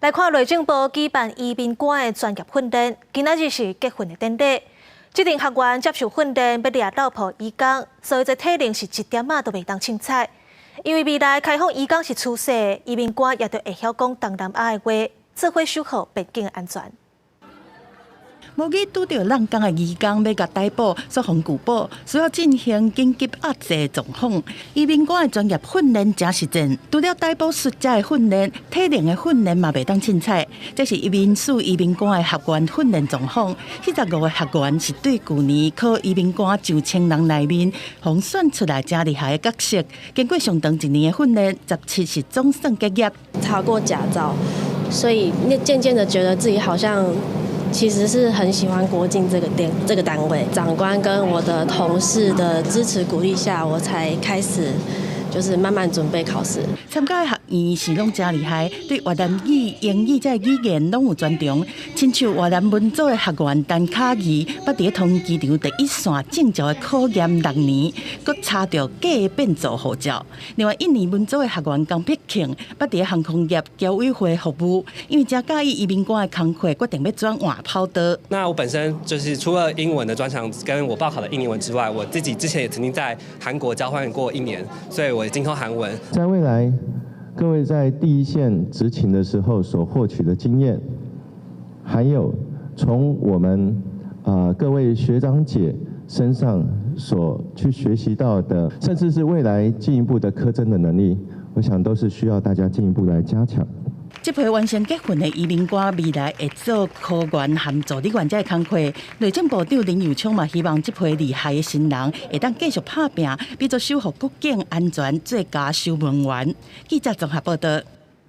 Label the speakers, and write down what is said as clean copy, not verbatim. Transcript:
Speaker 1: 來看內政部舉辦移民官的專業訓練，今仔日是結訓的典禮。這陣學員接受訓練，欲掠老婆移工，所以這體能是一點仔都袂當凊彩。因為未來開放移工是趨勢，移民官也著會曉講東南亞的話，做伙守護邊境的安全。
Speaker 2: 無意拄著挵工的移工欲共逮捕，說予拒捕，需要進行緊急壓制狀況。移民官的專業訓練誠實戰，除了逮捕術者的訓練，體能的訓練嘛袂當凊彩。這是移民署移民官的學員訓練狀況。45個學員是對舊年考移民官上千人內面，予選出來誠厲害的角色。經過上長一年的訓練，17是總算結業。
Speaker 3: 考過駕照，所以你漸漸的覺得自己好像其實是很喜歡國境這個點這個單位，長官跟我的同事的支持鼓勵下，我才開始就是慢慢準備考試。
Speaker 2: 參加的學員是攏誠厲害，對越南語、英語這語言攏有專長。親像越南文組的學員陳卡儀，捌佇桃園機場第一線證照的考驗六年，閣查著假變造護照。另外，印尼文組的學員江碧慶，捌佇航空業僑委會服務，因為誠佮意移民官的工課，決定欲轉換跑道。
Speaker 4: 那我本身就是除了英文的專長，跟我報考的印尼文之外，我自己之前也曾經在韓國交換過一年，所以我也精通韓文。
Speaker 5: 在未來，各位在第一線執勤的時候所獲取的經驗，還有從我們各位學長姐身上所去學習到的，甚至是未來進一步的科偵的能力，我想都是需要大家進一步來加強。
Speaker 2: 這批完成結訓的移民官，未來會做科員和助理員這个工課。內政部長林右昌嘛，希望這批厲害的新人會當繼續拍拚，比做守護國境安全最佳守門員。記者綜合報道。